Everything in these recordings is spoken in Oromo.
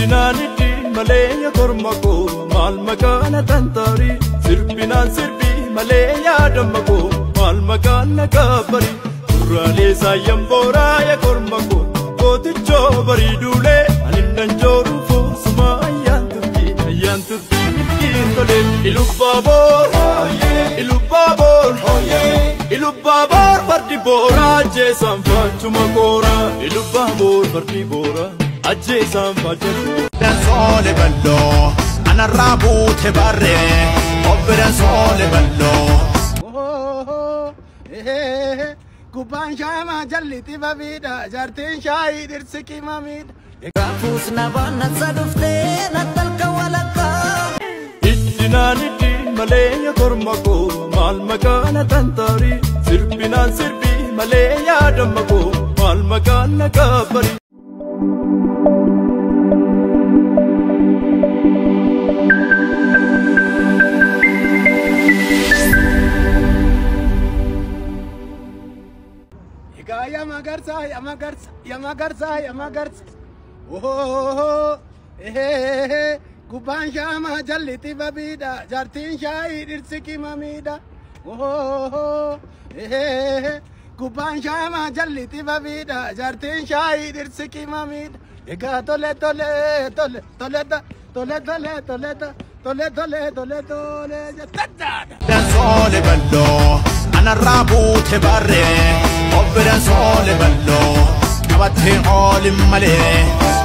Iddinaan iddi malee yaa korma koo maal maqaan tantaari sirbinaan sirbi malee yaadama koo maal maqaan na kabbari turaalee saayyaan booraa yaa korma koo gootichoo bariiduulee ani danjooru foosuma ayyaan turtii ayyaan turtii ittiin tolee Ilubaaboor Ilubaaboor Ilubaaboor fardi booraa ajjeesaan faachuma kooraa Ilubaaboor fardi booraa ajjeesaan faachuma kooraa. Soole bal'oo anarraa buute barree obbiran soole bal'oo. Gubbaan shaamaa jalli xibabiidha jaartiin shaayii dhirsi qimamiidha. Gaafuus nabaan nasa dhuftee nattalka walakkaa. Iddinaan iddi malee yaa korma koo maal maqaan tantaari sirbinaan sirbi malee yaadama koo maal maqaan na kabbari. Egaa yaa magarsa yaa magarsa yaa magarsa yaa magarsa. Ohoo gubbaan shaamaa jalli xibabiidha jaartiin shaayii dhirsi qimamiidha. Ohoo gubbaan shaamaa jalli xibabiidha jaartiin shaayii dhirsi qimamiidha. Egaa tole tole tole tole tole tole tole tole tole tole tole jettadha. Soole bal'oo anarraa buute barree obbiran soole bal'oo qabattee oolin malee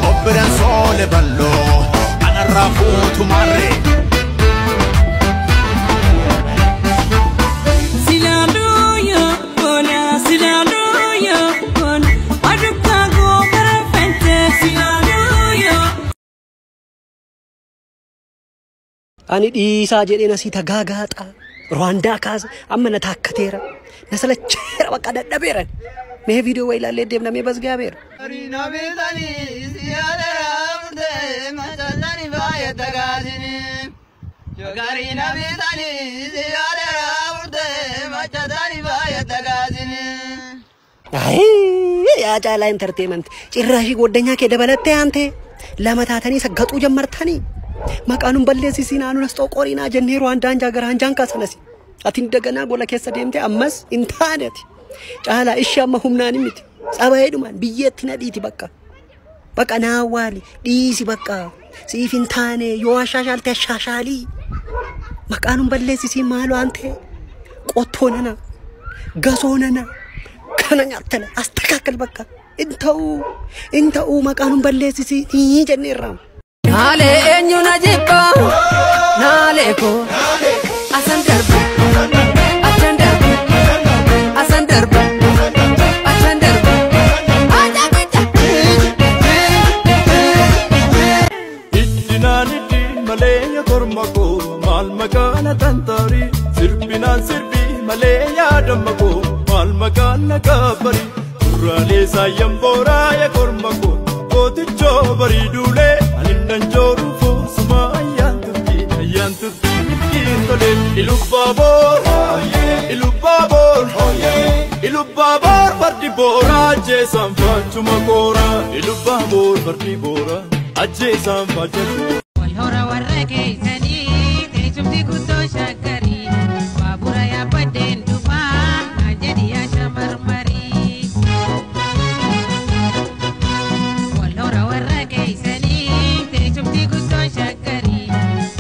obbiran soole bal'oo anarraa fuutu marree. Ani dhiisaa jedheen asii tagaagaaxaa Ruwaandaa kaasa amma na taakkateera na salacheera bakka dadhabeera mee viidiyoo wayii ilaallee deemna mee basgaabeera. Yaa caalaa entertainment cirraashii goddanyaa kee dabalattee aantee lama taatanii saggaxuu jammartanii. Maqaanuun balleessisiin aanuun as xoqorinaa jennee Ruwaandaan jaagaraan jaan kaasanas. Ati daganaa gola keessa deemte ammas hin taane ati. Caalaa ishee amma humnaan miti. Tsabaayidhumaan biyyeetti na dhiiti bakka. Bakka naa waali dhiisi bakka. Siif hin taane yoo ashaashaalte ashaashaalii. Maqaanuun balleessisiin maaloo aan ta'e qottoo nana gasoo nana kana nyaattala astakaakal bakka. Hin ta'uu hin ta'uu maqaanuun balleessisiin ni jenneerra. Naalee eenyu na jibba naalee koo asan darba achan darba asan darba achan darba ajaa'ibja. Iddinaan iddi malee yaa korma koo maal maqaan tantaari sirbinaan sirbi malee yaadama koo maal maqaan na kabbari turaalee saayyaan booraa yaa korma koo gootichoo bariiduulee ani danjooru foosuma ayyaan turtii ayyaan turtii ittiin tolee Ilubaaboor Ilubaaboor Ilubaaboor fardi booraa ajjeesaan faachuma kooraa Ilubaaboor fardi booraa ajjeesaan faachuma kooraa. Wal hora warra keessanii teessumti guutuu shaggarii baabura yaabbadeen dhufaa naan jedhi yaa shamarmarii. Wal hora warra keessanii teessumti guutuu shaggarii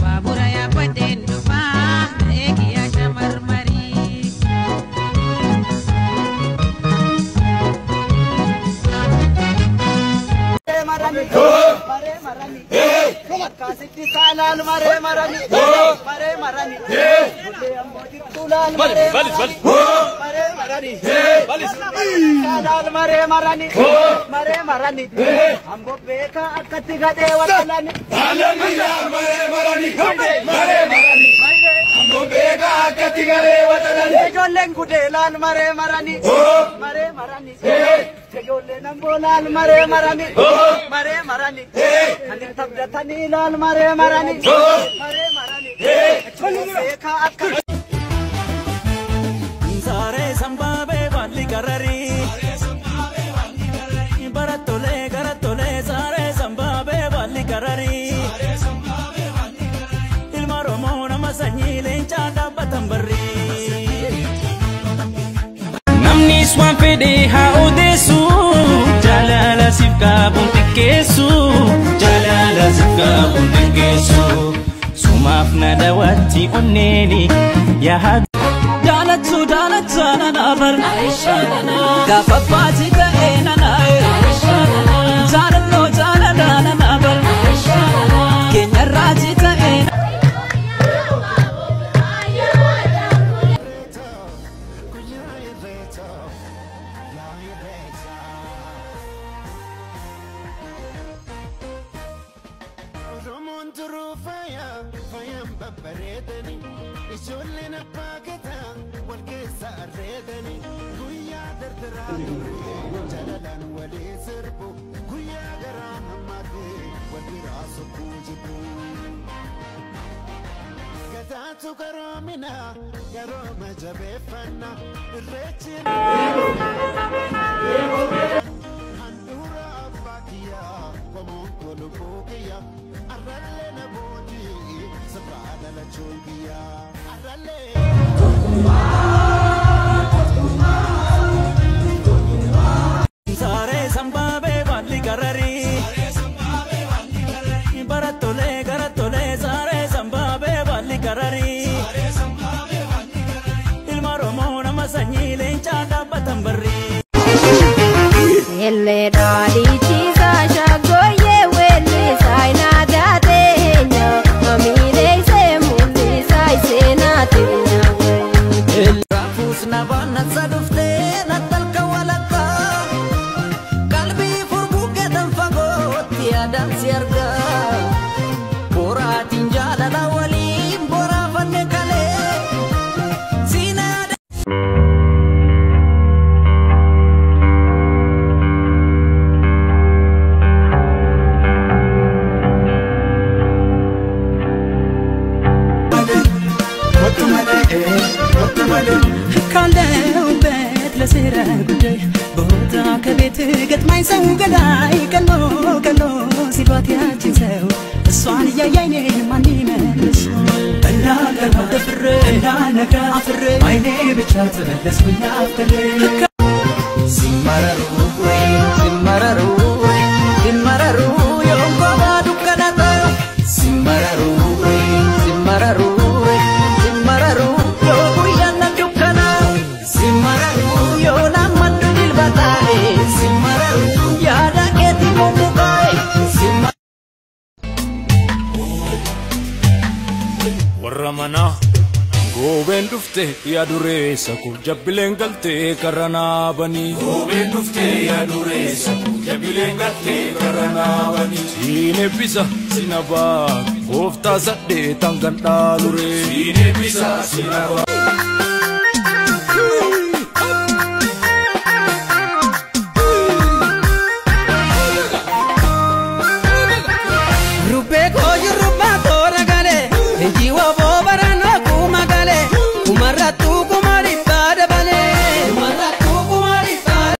baabura yaabbadeen dhufaa na eegi yaa shamarmarii. Akkasitti saalaan maree marani maree marani bullee ammoo jirtu laal maree marani maree marani saalaan maree marani maree marani amboo beekaa akkatti gadhee watalani. Ijoolleen gudee laal maree marani maree marani ijoolleen amboo laal maree marani maree marani kan tabdatanii laal maree marani maree marani beekaa akka. Saaree sambaabee baalli qararii. Barattolee garattolee saaree sambaabee baalli qararii. onneeni yaa Jaalachuu jaalachaa nana bar gaafa baasii ta'ee nana jaalalloo jaalalaa nana bar keenyarraa ta'ee. Saree sambaabee baalli gararii barattolee garattolee saree sambaabee baalli gararii ilma Oromoo nama sanyii leencaa dhaabbatan barrii. Ellee dhaadhiichisaa shaggooyyee weellisaa inaadaa teenya mamiileessee mul'isaa iseenaa teenya. Raafuus nabaan nasa dhuftee nattalka walakkaa qalbii furgugeetan fagootti yaadaan si argaa boraatiin jaalala waliin boraafanne kalee siinaa. ካለሁበት ለስራ ጉዳይ ቦታ ከቤት ገጥማኝ ሰው ገላይ ቀሎ ቀሎ ሲሏት ያችን ሰው እሷን እያየ አይኔን ማን ይመልስ እናገር ደፍሬ እንዳነጋ አፍሬ አይኔ ብቻ ተመለስኩኝ አፍሬ Simmararu simmararu simmararu yonkoma dukkanata simmararu simmararu simmararu yoo guyyaan dukkana simmararu yoo nammaddu dilbataa'e simmararu yaada keetti mummukaa'e. Warra manaa goobeen dhufte yaa dureessa koo jabbileen galtee karra naabanii. Goobeen dhufte yaa dureessa koo jabbileen galtee karra naabanii. Siin eebbisa sin abaa gooftaa saddeetan kan dhaaluree. Siin eebbisa sin abaa.